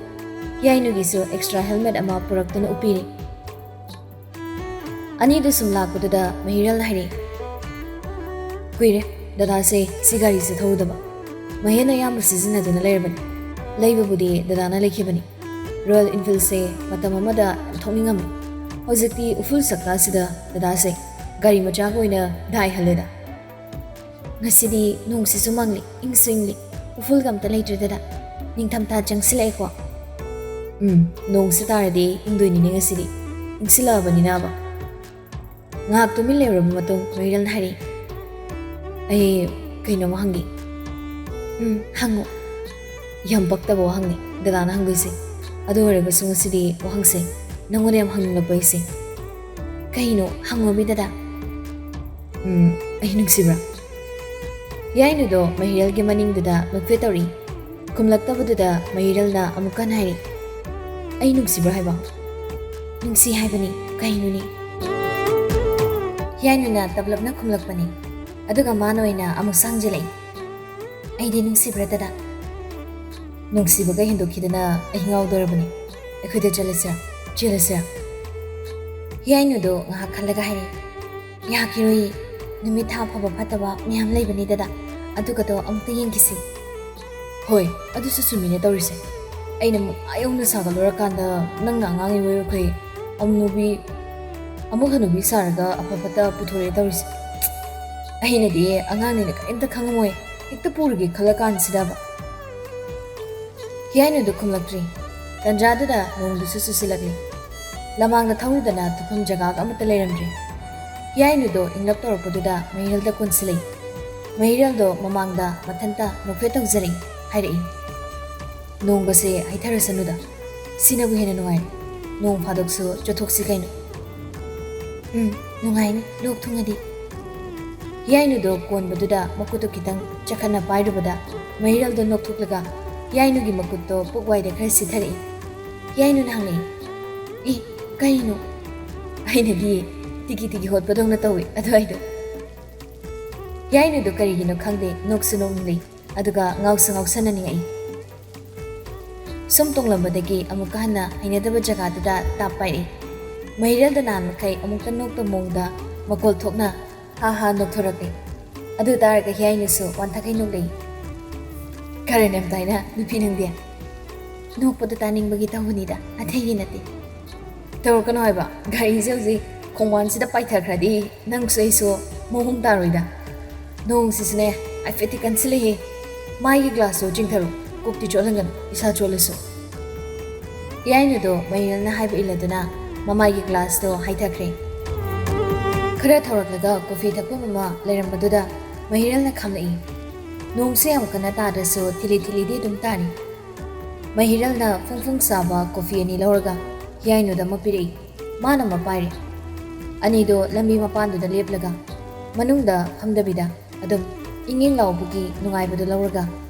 ꯍꯤꯌꯥꯏꯅꯨꯒꯤꯁꯨ ꯑꯦꯛꯁꯇ꯭ꯔꯥ ꯍꯦꯜꯃꯦꯠ ꯑꯃ ꯄꯨꯔꯛꯇꯨꯅ ꯎꯞꯄꯤꯔꯤ꯫ ꯑꯅꯤꯗꯨ ꯁꯨꯝ ꯂꯥꯛꯄꯗꯨꯗ ꯃꯍꯤꯔꯜꯅ ꯍꯥꯏꯔꯛꯏ, "ꯀꯨꯏꯔꯦ ꯗꯗꯥꯁꯦ ꯁꯤ ꯒꯥꯔꯤꯁꯦ ꯊꯧꯔꯨꯗꯕ꯫ ꯃꯍꯦꯟꯅ ꯑꯌꯥꯝꯕ ꯁꯤꯖꯤꯟꯅꯗꯨꯅ ꯂꯩꯔꯕꯅꯤ꯫ ꯂꯩꯕꯕꯨꯗꯤ ꯗꯗꯥꯅ ꯂꯩꯈꯤꯕꯅꯤ꯫ ꯔꯣꯌꯦꯜ ꯏꯟꯐꯤꯜꯁꯦ ꯃꯇꯝ ꯑꯃꯗ ꯌꯥꯝ ꯊꯧꯅꯤꯡꯉꯝꯃꯤ꯫ ꯍꯧꯖꯤꯛꯇꯤ ꯎꯐꯨꯜ ꯁꯛꯇꯥꯁꯤꯗ ꯗꯗꯥꯁꯦ ꯒꯥꯔꯤ ꯃꯆꯥꯒ ꯑꯣꯏꯅ ꯗꯥꯏꯍꯜꯂꯦꯗ꯫ ꯉꯁꯤꯗꯤ ꯅꯣꯡꯁꯤꯁꯨ ꯃꯪꯂꯤ, ꯏꯪꯁꯨ ꯏꯪꯂꯤ, ꯎꯐꯨꯜꯒ ꯑꯝꯇ ꯂꯩꯇ꯭ꯔꯦ ꯗꯗꯥ꯫ ꯅꯤꯡꯊꯝꯊꯥ ꯆꯪꯁꯤꯜꯂꯛꯑꯦꯀꯣ?" "ꯎꯝ, ꯅꯣꯡꯁꯤ ꯇꯥꯔꯗꯤ ꯏꯪꯗꯣꯏꯅꯤꯅꯦ ꯉꯁꯤꯗꯤ, ꯏꯪꯁꯤꯜꯂꯛꯑꯕꯅꯤꯅꯕ꯫" ꯉꯥꯏꯍꯥꯛ ꯇꯨꯃꯤꯟ ꯂꯩꯔꯕ ꯃꯇꯨꯡ ꯃꯍꯤꯔꯜꯅ ꯍꯥꯏꯔꯛꯏ, "ꯑꯩ ꯀꯩꯅꯣꯝꯃ ꯍꯪꯒꯦ꯫" "ꯎꯝ, ꯍꯪꯉꯣ꯫" "ꯌꯥꯝ ꯄꯛꯇꯕ ꯋꯥꯍꯪꯅꯤ ꯗꯗꯥꯅ ꯍꯪꯗꯣꯏꯁꯦ꯫ ꯑꯗꯨ ꯑꯣꯏꯔꯒꯁꯨ ꯉꯁꯤꯗꯤ ꯋꯥꯍꯪꯁꯦ ꯅꯪꯉꯣꯟꯗ ꯌꯥꯝ ꯍꯪꯅꯤꯡꯂꯛꯄ ꯑꯩꯁꯦ꯫ ꯀꯩꯅꯣ? ꯍꯪꯉꯣꯃꯤ ꯗꯗꯥ꯫ ꯎꯝ, ꯑꯩ ꯅꯨꯡꯁꯤꯕ꯭ꯔꯥ? ꯍꯤꯌꯥꯏꯅꯨꯗꯣ ꯃꯍꯤꯔꯦꯜꯒꯤ ꯃꯅꯤꯡꯗꯨꯗ ꯅꯣꯛꯐꯦꯠ ꯇꯧꯔꯤ꯫ ꯈꯨꯝꯂꯛꯇꯕꯗꯨꯗ ꯃꯍꯤꯔꯦꯜꯅ ꯑꯃꯨꯛ ꯍꯟꯅ ꯍꯥꯏꯔꯤ, "ꯑꯩ ꯅꯨꯡꯁꯤꯕ꯭ꯔꯥ ꯍꯥꯏꯕ?" "ꯅꯨꯡꯁꯤ ꯍꯥꯏꯕꯅꯤ, ꯀꯩꯅꯣꯅꯦ?" ꯍꯤꯌꯥꯏꯅꯨꯅ ꯇꯞꯂꯞꯅ ꯈꯨꯝꯂꯛꯄꯅꯤ꯫ ꯑꯗꯨꯒ ꯃꯥꯅ ꯑꯣꯏꯅ ꯑꯃꯨꯛ ꯁꯥꯡꯖꯤꯜꯂꯛꯏ, "ꯑꯩꯗꯤ ꯅꯨꯡꯁꯤꯕ꯭ꯔꯥ ꯗꯗꯥ?" "ꯅꯨꯡꯁꯤꯕꯒ ꯍꯦꯟꯗꯣꯛꯈꯤꯗꯅ ꯑꯩ ꯉꯥꯎꯗꯣꯔꯕꯅꯤ꯫ ꯑꯩꯈꯣꯏꯗ ꯆꯠꯂꯁꯤꯔꯥ? ꯆꯦꯜꯂꯁꯤꯔꯥ?" ꯍꯤꯌꯥꯏꯅꯨꯗꯣ ꯉꯥꯏꯍꯥꯛ ꯈꯜꯂꯒ ꯍꯥꯏꯔꯛꯏ, "ꯌꯥꯈꯤꯔꯣꯏꯌꯦ꯫ ꯅꯨꯃꯤꯠ ꯊꯥ ꯐꯕ ꯐꯠꯇꯕ ꯃꯌꯥꯝ ꯂꯩꯕꯅꯤ ꯗꯗꯥ꯫ ꯑꯗꯨꯒꯗꯣ ꯑꯃꯨꯛꯇ ꯌꯦꯡꯈꯤꯁꯤ꯫" "ꯍꯣꯏ, ꯑꯗꯨꯁꯨ ꯆꯨꯝꯃꯤꯅꯦ ꯇꯧꯔꯤꯁꯦ꯫ ꯑꯩꯅ ꯃꯨꯛ ꯑꯥ ꯌꯧꯅ ꯁꯥꯒꯠꯂꯨꯔꯀꯥꯟꯗ ꯅꯪꯅ ꯑꯉꯥꯡ ꯏꯑꯣꯏ ꯑꯣꯏꯈꯩ ꯑꯃꯨꯛ ꯅꯨꯕꯤ, ꯑꯃꯨꯛ ꯍꯅꯨꯕꯤ ꯁꯥꯔꯒ ꯑꯐ ꯐꯠꯇ ꯄꯨꯊꯣꯔꯛꯑꯦ ꯇꯧꯔꯤꯁꯦ꯫ ꯑꯩꯅꯗꯤ ꯑꯉꯥꯡꯅꯤꯅ ꯀꯔꯤꯝꯇ ꯈꯪꯉꯝꯃꯣꯏ, ꯍꯦꯛꯇ ꯄꯨꯔꯒꯦ ꯈꯜꯂ ꯀꯥꯟꯁꯤꯗꯕ꯫" ꯍꯤꯌꯥꯏꯅꯨꯗꯨ ꯈꯨꯝꯂꯛꯇ꯭ꯔꯤ꯫ ꯇꯟꯖꯥꯗꯨꯗ ꯅꯣꯡꯗꯨꯁꯨ ꯆꯨꯁꯤꯜꯂꯛꯂꯤ꯫ ꯂꯃꯥꯡꯗ ꯊꯧꯔꯨꯗꯅ ꯇꯨꯝꯐꯝ ꯖꯒꯥꯒ ꯑꯃꯠꯇ ꯂꯩꯔꯝꯗ꯭ꯔꯦ꯫ ꯍꯤꯌꯥꯏꯅꯨꯗꯣ ꯏꯪꯂꯞ ꯇꯧꯔꯛꯄꯗꯨꯗ ꯃꯍꯤꯔꯦꯜꯗ ꯀꯣꯟꯁꯤꯜꯂꯛꯏ꯫ ꯃꯍꯤꯔꯦꯜꯗꯣ ꯃꯃꯥꯡꯗ ꯃꯊꯟꯇ ꯅꯣꯛꯐꯦꯠ ꯇꯧꯖꯔꯛꯏ, ꯍꯥꯏꯔꯛꯏ, "ꯅꯣꯡꯒꯁꯦ ꯍꯩꯊꯔꯁꯅꯨꯗ꯫ ꯁꯤꯅꯕꯨ ꯍꯦꯟꯅ ꯅꯨꯡꯉꯥꯏꯔꯦ꯫ ꯅꯣꯡ ꯐꯥꯗꯣꯛꯁꯨ ꯆꯣꯠꯊꯣꯛꯁꯤ ꯀꯩꯅꯣ꯫" "ꯎꯝ, ꯅꯨꯡꯉꯥꯏꯅꯤ, ꯂꯣꯛ ꯊꯨꯡꯉꯗꯤ꯫" ꯍꯤꯌꯥꯏꯅꯨꯗꯣ ꯀꯣꯟꯕꯗꯨꯗ ꯃꯈꯨꯠꯇꯨ ꯈꯤꯇꯪ ꯆꯈꯠꯅ ꯄꯥꯏꯔꯨꯕꯗ ꯃꯍꯤꯔꯦꯜꯗꯣ ꯅꯣꯛꯊꯣꯛꯂꯒ ꯍꯤꯌꯥꯏꯅꯨꯒꯤ ꯃꯈꯨꯠꯇꯣ ꯄꯨꯛ ꯋꯥꯏꯗ ꯈꯔ ꯁꯤꯊꯔꯛꯏ꯫ ꯍꯤꯌꯥꯏꯅꯨꯅ ꯍꯪꯂꯛꯏ, "ꯑꯦ, ꯀꯩꯅꯣ?" "ꯑꯩꯅꯗꯤ ꯇꯤꯀꯤ ꯇꯤꯀꯤ ꯍꯣꯠꯄꯗꯧꯅ ꯇꯧꯏ ꯑꯗꯨꯋꯥꯏꯗꯣ꯫" ꯍꯤꯌꯥꯏꯅꯨꯗꯣ ꯀꯔꯤꯒꯤꯅꯣ ꯈꯪꯗꯦ, ꯅꯣꯛꯁꯨ ꯅꯣꯛꯅꯤꯡꯂꯛꯏ, ꯑꯗꯨꯒ ꯉꯥꯎꯁꯨ ꯉꯥꯎꯁꯟꯅꯅꯤꯡꯉꯛꯏ꯫ ꯁꯨꯝ ꯇꯣꯡꯂꯝꯕꯗꯒꯤ ꯑꯃꯨꯛꯀ ꯍꯟꯅ ꯍꯩꯅꯗꯕ ꯖꯒꯥꯗꯨꯗ ꯇꯥꯞ ꯄꯥꯏꯔꯛꯏ꯫ ꯃꯍꯤꯔꯦꯜꯗ ꯅꯍꯥꯟ ꯃꯈꯩ ꯑꯃꯨꯛꯇ ꯅꯣꯛꯇ ꯃꯑꯣꯡꯗ ꯃꯈꯣꯜ ꯊꯣꯛꯅ ꯍꯥ ꯍꯥ ꯅꯣꯛꯊꯣꯔꯛꯂꯦ꯫ ꯑꯗꯨ ꯇꯥꯔꯒ ꯍꯤꯌꯥꯏꯅꯨꯁꯨ ꯋꯥꯟꯊꯛꯈꯩ ꯅꯣꯛꯂꯛꯏ꯫ "ꯈꯔꯅꯦ ꯌꯥꯝ ꯇꯥꯏꯅ ꯅꯨꯄꯤ ꯅꯪꯗꯤ꯫ ꯅꯣꯛꯄꯗ ꯇꯥꯅꯤꯡꯕꯒꯤ ꯇꯧꯕꯅꯤꯗ, ꯑꯇꯩꯒꯤ ꯅꯠꯇꯦ꯫" "ꯇꯧꯔꯛꯀꯅꯣ ꯍꯥꯏꯕ, ꯒꯥꯔꯤꯁꯦ ꯍꯧꯖꯤꯛ ꯈꯣꯡꯕꯥꯟꯁꯤꯗ ꯄꯥꯏꯊꯈ꯭ꯔꯗꯤ ꯅꯪꯁꯨ ꯑꯩꯁꯨ ꯃꯑꯣꯡ ꯇꯥꯔꯣꯏꯗ꯫ ꯅꯣꯡꯁꯤꯁꯨꯅꯦ ꯍꯥꯏꯐꯦꯠꯇꯤ ꯀꯟꯁꯤꯜꯂꯛꯑꯦ꯫ ꯃꯥꯏꯒꯤ ꯒ꯭ꯂꯥꯁꯇꯣ ꯆꯤꯡꯊꯔꯣ, ꯀꯣꯛꯇꯤ ꯆꯣꯠꯍꯟꯒꯅꯨ, ꯏꯁꯥ ꯆꯣꯠꯂꯁꯨ꯫" ꯍꯤꯌꯥꯏꯅꯨꯗꯣ ꯃꯍꯤꯔꯦꯜꯅ ꯍꯥꯏꯕ ꯏꯜꯂꯗꯨꯅ ꯃꯃꯥꯏꯒꯤ ꯒ꯭ꯂꯥꯁꯇꯣ ꯍꯥꯏꯊꯈ꯭ꯔꯦ꯫ ꯈꯔ ꯊꯧꯔꯛꯂꯒ ꯀꯣꯐꯤ ꯊꯛꯐꯝ ꯑꯃ ꯂꯩꯔꯝꯕꯗꯨꯗ ꯃꯍꯤꯔꯦꯜꯅ ꯈꯥꯝꯂꯛꯏ꯫ "ꯅꯣꯡꯁꯦ ꯌꯥꯝ ꯀꯟꯅ ꯇꯥꯗ꯭ꯔꯁꯨ ꯊꯤꯂꯤ ꯊꯤꯂꯤꯗꯤ ꯑꯗꯨꯝ ꯇꯥꯔꯤ꯫ ꯃꯍꯤꯔꯦꯜꯅ ꯐꯨꯡ ꯐꯨꯡ ꯁꯥꯕ ꯀꯣꯐꯤ ꯑꯅꯤ ꯂꯧꯔꯒ ꯍꯤꯌꯥꯏꯅꯨꯗ ꯑꯃ ꯄꯤꯔꯛꯏ꯫ ꯃꯥꯅ ꯑꯃ ꯄꯥꯏꯔꯦ꯫ ꯑꯅꯤꯗꯣ ꯂꯝꯕꯤ ꯃꯄꯥꯟꯗꯨꯗ ꯂꯦꯞꯂꯒ ꯃꯅꯨꯡꯗ ꯐꯝꯗꯕꯤꯗ ꯑꯗꯨꯝ ꯏꯪ ꯏꯪ ꯂꯥꯎꯕꯒꯤ ꯅꯨꯡꯉꯥꯏꯕꯗꯨ ꯂꯧꯔꯒ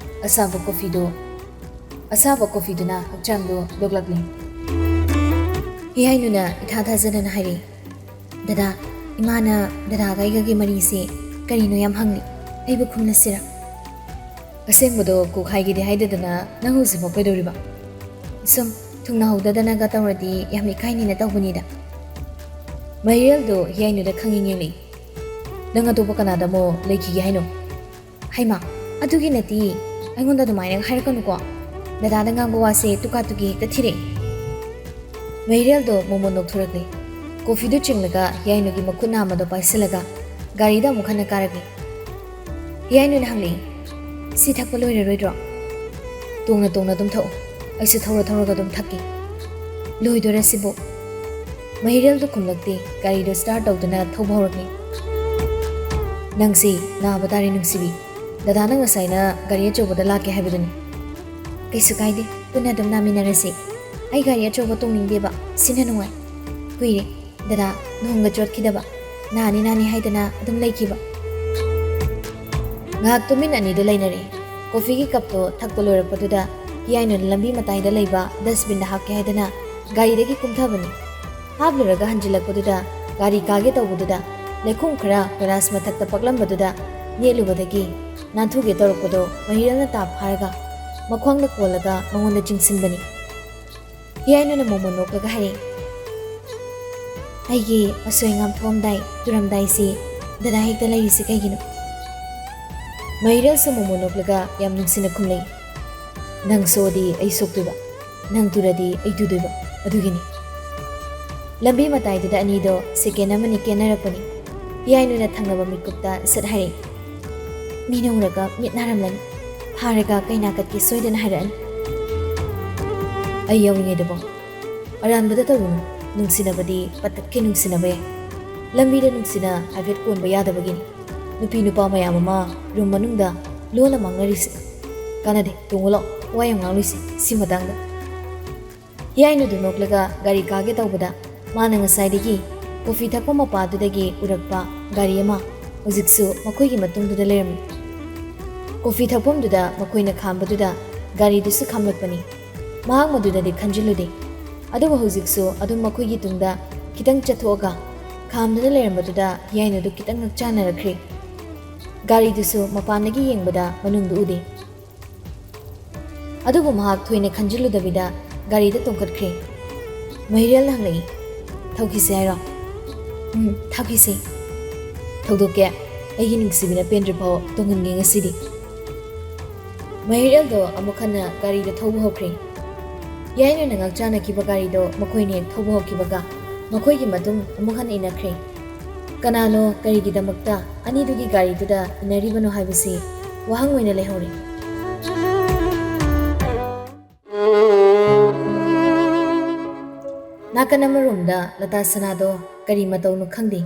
ꯑꯁꯥꯕ ꯀꯣꯐꯤꯗꯨ, ꯑꯁꯥꯕ ꯀꯣꯐꯤꯗꯨꯅ ꯍꯛꯆꯥꯡꯗꯨ ꯂꯣꯛꯂꯛꯂꯤ꯫ ꯍꯤꯌꯥꯏꯅꯨꯅ ꯏꯊꯥ ꯊꯥꯖꯗꯅ ꯍꯥꯏꯔꯛꯏ, "ꯗꯗꯥ, ꯏꯃꯥꯅ ꯗꯗꯥꯒ ꯑꯩꯒꯒꯤ ꯃꯔꯤꯁꯦ ꯀꯔꯤꯅꯣ ꯌꯥꯝ ꯍꯪꯂꯤ꯫ ꯑꯩꯕꯨ ꯈꯨꯝꯂꯁꯤꯔ?" "ꯑꯁꯦꯡꯕꯗꯣ ꯀꯣꯛ ꯍꯥꯏꯒꯦꯗꯤ ꯍꯥꯏꯗꯗꯅ ꯅꯪ ꯍꯧꯖꯤꯛꯐꯥꯎ ꯀꯩꯗꯧꯔꯤꯕ?" "ꯁꯨꯝ ꯊꯨꯡꯅꯍꯧꯗꯗꯅꯒ ꯇꯧꯔꯗꯤ ꯌꯥꯝ ꯏꯀꯥꯏꯅꯤꯅ ꯇꯧꯕꯅꯤꯗ꯫" ꯃꯍꯤꯔꯦꯜꯗꯣ ꯍꯤꯌꯥꯏꯅꯨꯗ ꯈꯪꯌꯦꯡ ꯌꯦꯡꯂꯤ꯫ "ꯅꯪ ꯑꯇꯣꯞꯄ ꯀꯅꯥꯗ ꯑꯃꯨꯛ ꯂꯩꯈꯤꯒꯦ ꯍꯥꯏꯅꯣ?" "ꯍꯩꯃꯥ, ꯑꯗꯨꯒꯤ ꯅꯠꯇꯤꯌꯦ꯫ ꯑꯩꯉꯣꯟꯗ ꯑꯗꯨꯃꯥꯏꯅ ꯍꯥꯏꯔꯛꯀꯅꯨꯀꯣ꯫ ꯗꯗꯥꯗ ꯉꯥꯡꯕ ꯋꯥꯁꯦ ꯇꯨꯀꯥ ꯇꯨꯀꯤ ꯍꯦꯛꯇ ꯊꯤꯔꯛꯑꯦ꯫" ꯃꯍꯤꯔꯦꯜꯗꯣ ꯃꯣꯃꯣꯟ ꯅꯣꯛꯊꯣꯔꯛꯂꯦ꯫ ꯀꯣꯐꯤꯗꯨ ꯆꯤꯡꯂꯒ ꯍꯤꯌꯥꯏꯅꯨꯒꯤ ꯃꯈꯨꯠ ꯅꯥꯝꯃꯗꯣ ꯄꯥꯏꯁꯤꯜꯂꯒ ꯒꯥꯔꯤꯗ ꯑꯃꯨꯛ ꯍꯟꯅ ꯀꯥꯔꯛꯂꯦ꯫ ꯍꯤꯌꯥꯏꯅꯨꯅ ꯍꯪꯂꯛꯏ, "ꯁꯤ ꯊꯛꯄ ꯂꯣꯏꯔꯔꯣꯏꯗ꯭ꯔꯣ?" "ꯇꯣꯡꯅ ꯇꯣꯡꯅ ꯑꯗꯨꯝ ꯊꯛꯎ꯫ ꯑꯩꯁꯨ ꯊꯧꯔ ꯊꯧꯔꯒ ꯑꯗꯨꯝ ꯊꯛꯀꯦ꯫" "ꯂꯣꯏꯗꯣꯏꯔ ꯁꯤꯕꯨ?" ꯃꯍꯤꯔꯦꯜꯗꯨ ꯈꯨꯝꯂꯛꯇꯦ꯫ ꯒꯥꯔꯤꯗꯨ start ꯇꯧꯗꯨꯅ ꯊꯧꯕ ꯍꯧꯔꯛꯂꯤ꯫ "ꯅꯪꯁꯤ ꯅꯥꯕ ꯇꯥꯔꯦ ꯅꯨꯡꯁꯤꯕꯤ꯫ ꯗꯗꯥꯅ ꯉꯁꯥꯏꯅ ꯒꯥꯔꯤ ꯑꯆꯧꯕꯗ ꯂꯥꯛꯀꯦ ꯍꯥꯏꯕꯗꯨꯅꯤ꯫" "ꯀꯩꯁꯨ ꯀꯥꯏꯗꯦ, ꯄꯨꯟꯅ ꯑꯗꯨꯝ ꯅꯥꯃꯤꯟꯅꯔꯁꯤ꯫ ꯑꯩ ꯒꯥꯔꯤ ꯑꯆꯧꯕ ꯇꯣꯡꯅꯤꯡꯗꯦꯕ, ꯁꯤꯅ ꯅꯨꯡꯉꯥꯏ꯫ ꯀꯨꯏꯔꯦ ꯗꯗꯥ ꯂꯨꯍꯣꯡꯕ ꯆꯠꯈꯤꯗꯕ꯫ ꯅꯥꯅꯤ ꯅꯥꯅꯤ ꯍꯥꯏꯗꯅ ꯑꯗꯨꯝ ꯂꯩꯈꯤꯕ꯫" ꯉꯥꯏꯍꯥꯛ ꯇꯨꯃꯤꯟ ꯑꯅꯤꯗꯨ ꯂꯩꯅꯔꯦ꯫ ꯀꯣꯐꯤꯒꯤ ꯀꯞꯇꯣ ꯊꯛꯄ ꯂꯣꯏꯔꯛꯄꯗꯨꯗ ꯍꯤꯌꯥꯏꯅꯨꯅ ꯂꯝꯕꯤ ꯃꯇꯥꯏꯗ ꯂꯩꯕ dustbinꯗ ꯍꯥꯞꯀꯦ ꯍꯥꯏꯗꯅ ꯒꯥꯔꯤꯗꯒꯤ ꯀꯨꯝꯊꯕꯅꯤ꯫ ꯍꯥꯞꯂꯨꯔꯒ ꯍꯟꯖꯤꯜꯂꯛꯄꯗꯨꯗ ꯒꯥꯔꯤ ꯀꯥꯒꯦ ꯇꯧꯕꯗꯨꯗ ꯂꯩꯈꯣꯝ ꯈꯔ ꯒꯂꯥꯁ ꯃꯊꯛꯇ ꯄꯛꯂꯝꯕꯗꯨꯗ ꯅꯦꯠꯂꯨꯕꯗꯒꯤ ꯅꯥꯟꯊꯨꯒꯦ ꯇꯧꯔꯛꯄꯗꯣ ꯃꯍꯤꯔꯦꯜꯅ ꯇꯥꯞ ꯐꯥꯔꯒ ꯃꯈ꯭ꯋꯥꯡꯗ ꯀꯣꯜꯂꯒ ꯃꯉꯣꯟꯗ ꯆꯤꯡꯁꯤꯟꯕꯅꯤ꯫ ꯍꯤꯌꯥꯏꯅꯨꯅ ꯃꯣꯃꯣꯟ ꯅꯣꯛꯂꯒ ꯍꯥꯏꯔꯛꯏ, "ꯑꯩꯒꯤ ꯑꯁꯣꯏ ꯑꯉꯥꯝ ꯊꯣꯛꯑꯝꯗꯥꯏ ꯇꯨꯔꯝꯗꯥꯏꯁꯤ ꯗꯗꯥ ꯍꯦꯛꯇ ꯂꯩꯔꯤꯁꯤ ꯀꯩꯒꯤꯅꯣ?" ꯃꯍꯤꯔꯦꯜꯁꯨ ꯃꯣꯃꯣꯟ ꯅꯣꯛꯂꯒ ꯌꯥꯝ ꯅꯨꯡꯁꯤꯅ ꯈꯨꯝꯂꯛꯏ, "ꯅꯪ ꯁꯣꯛꯑꯗꯤ ꯑꯩ ꯁꯣꯛꯇꯣꯏꯕ, ꯅꯪ ꯇꯨꯔꯗꯤ ꯑꯩ ꯇꯨꯗꯣꯏꯕ, ꯑꯗꯨꯒꯤꯅꯤ꯫" ꯂꯝꯕꯤ ꯃꯇꯥꯏꯗꯨꯗ ꯑꯅꯤꯗꯣ second ꯑꯃꯅꯤ ꯀꯦꯟꯅꯔꯛꯄꯅꯤ꯫ ꯍꯤꯌꯥꯏꯅꯨꯅ ꯊꯪꯅꯕ ꯃꯤꯀꯨꯞꯇ ꯁꯠ ꯍꯥꯏꯔꯛꯏ, "ꯃꯤꯅ ꯎꯔꯒ ꯃꯤꯠ ꯅꯥꯔꯝꯂꯅꯤ꯫ ꯐꯥꯔꯒ ꯀꯩꯅꯥ ꯀꯠꯀꯦ ꯁꯣꯏꯗꯅ ꯍꯥꯏꯔꯛꯑꯅꯤ꯫" "ꯑꯩ ꯌꯥꯎꯔꯤꯉꯩꯗꯐꯥꯎ ꯑꯔꯥꯟꯕꯗ ꯇꯧꯔꯨꯅꯨ꯫ ꯅꯨꯡꯁꯤꯅꯕꯗꯤ ꯄꯇꯠꯀꯤ ꯅꯨꯡꯁꯤꯅꯕ ꯌꯥꯏ꯫ ꯂꯝꯕꯤꯗ ꯅꯨꯡꯁꯤꯅ ꯍꯥꯏꯐꯦꯠ ꯀꯣꯟꯕ ꯌꯥꯗꯕꯒꯤꯅꯤ ꯅꯨꯄꯤ ꯅꯨꯄꯥ ꯃꯌꯥꯝ ꯑꯃ room ꯃꯅꯨꯡꯗ ꯂꯣꯟꯅ ꯃꯥꯡꯅꯔꯤꯁꯦ꯫" "ꯀꯥꯟꯅꯗꯦ, ꯇꯣꯡꯉꯨ ꯂꯥꯛꯑꯣ, ꯋꯥ ꯌꯥꯝ ꯉꯥꯡꯂꯣꯏꯁꯦ ꯁꯤ ꯃꯇꯥꯡꯗ"꯫ ꯍꯤꯌꯥꯏꯅꯨꯗꯨ ꯅꯣꯛꯂꯒ ꯒꯥꯔꯤ ꯀꯥꯒꯦ ꯇꯧꯕꯗ, ꯃꯥꯅ ꯉꯁꯥꯏꯗꯒꯤ ꯀꯣꯐꯤ ꯊꯛꯄ ꯃꯄꯥꯗꯨꯗꯒꯤ ꯎꯔꯛꯄ ꯒꯥꯔꯤ ꯑꯃ ꯍꯧꯖꯤꯛꯁꯨ ꯃꯈꯣꯏꯒꯤ ꯃꯇꯨꯡꯗꯨꯗ ꯂꯩꯔꯝꯃꯤ꯫ ꯀꯣꯐꯤ ꯊꯛꯐꯝꯗꯨꯗ ꯃꯈꯣꯏꯅ ꯈꯥꯝꯕꯗꯨꯗ ꯒꯥꯔꯤꯗꯨꯁꯨ ꯈꯥꯝꯂꯛꯄꯅꯤ꯫ ꯃꯍꯥꯛ ꯃꯗꯨꯗꯗꯤ ꯈꯟꯖꯤꯜꯂꯨꯗꯦ꯫ ꯑꯗꯨꯕꯨ ꯍꯧꯖꯤꯛꯁꯨ ꯑꯗꯨꯝ ꯃꯈꯣꯏꯒꯤ ꯇꯨꯡꯗ ꯈꯤꯇꯪ ꯆꯠꯊꯣꯛꯑꯒ ꯈꯥꯝꯗꯨꯅ ꯂꯩꯔꯝꯕꯗꯨꯗ ꯍꯤꯌꯥꯏꯅꯨꯗꯨ ꯈꯤꯇꯪ ꯉꯛꯆꯥꯟꯅꯔꯛꯈ꯭ꯔꯦ꯫ ꯒꯥꯔꯤꯗꯨꯁꯨ ꯃꯄꯥꯟꯗꯒꯤ ꯌꯦꯡꯕꯗ ꯃꯅꯨꯡꯗꯨ ꯎꯗꯦ꯫ ꯑꯗꯨꯕꯨ ꯃꯍꯥꯛ ꯊꯣꯏꯅ ꯈꯟꯖꯤꯜꯂꯨꯗꯕꯤꯗ ꯒꯥꯔꯤꯗ ꯇꯣꯡꯈꯠꯈ꯭ꯔꯦ꯫ ꯃꯍꯤꯔꯦꯜꯅ ꯍꯪꯂꯛꯏ, "ꯊꯧꯈꯤꯁꯦ ꯍꯥꯏꯔꯣ?" "ꯎꯝ, ꯊꯧꯈꯤꯁꯦ꯫ ꯊꯧꯗꯣꯛꯀꯦ꯫ ꯑꯩꯒꯤ ꯅꯨꯡꯁꯤꯕꯤꯅ ꯄꯦꯟꯗ꯭ꯔꯤꯐꯥꯎ ꯇꯣꯡꯍꯟꯒꯦ ꯉꯁꯤꯗꯤ"꯫ ꯃꯍꯤꯔꯦꯜꯗꯣ ꯑꯃꯨꯛ ꯍꯟꯅ ꯒꯥꯔꯤꯗ ꯊꯧꯕ ꯍꯧꯈ꯭ꯔꯦ꯫ ꯍꯤꯌꯥꯏꯅꯨꯅ ꯉꯛꯆꯥꯟꯅꯈꯤꯕ ꯒꯥꯔꯤꯗꯣ ꯃꯈꯣꯏꯅ ꯍꯦꯛ ꯊꯧꯕ ꯍꯧꯈꯤꯕꯒ ꯃꯈꯣꯏꯒꯤ ꯃꯇꯨꯡ ꯑꯃꯨꯛ ꯍꯟꯅ ꯏꯟꯅꯈ꯭ꯔꯦ꯫ ꯀꯅꯥꯅꯣ, ꯀꯔꯤꯒꯤꯗꯃꯛꯇ ꯑꯅꯤꯗꯨꯒꯤ ꯒꯥꯔꯤꯗꯨꯗ ꯏꯟꯅꯔꯤꯕꯅꯣ ꯍꯥꯏꯕꯁꯤ ꯋꯥꯍꯪ ꯑꯣꯏꯅ ꯂꯩꯍꯧꯔꯦ꯫ ꯅꯥꯀꯟ ꯑꯃꯔꯣꯝꯗ ꯂꯇꯥ ꯁꯅꯥꯗꯣ ꯀꯔꯤ ꯃꯇꯧꯅꯣ ꯈꯪꯗꯦ,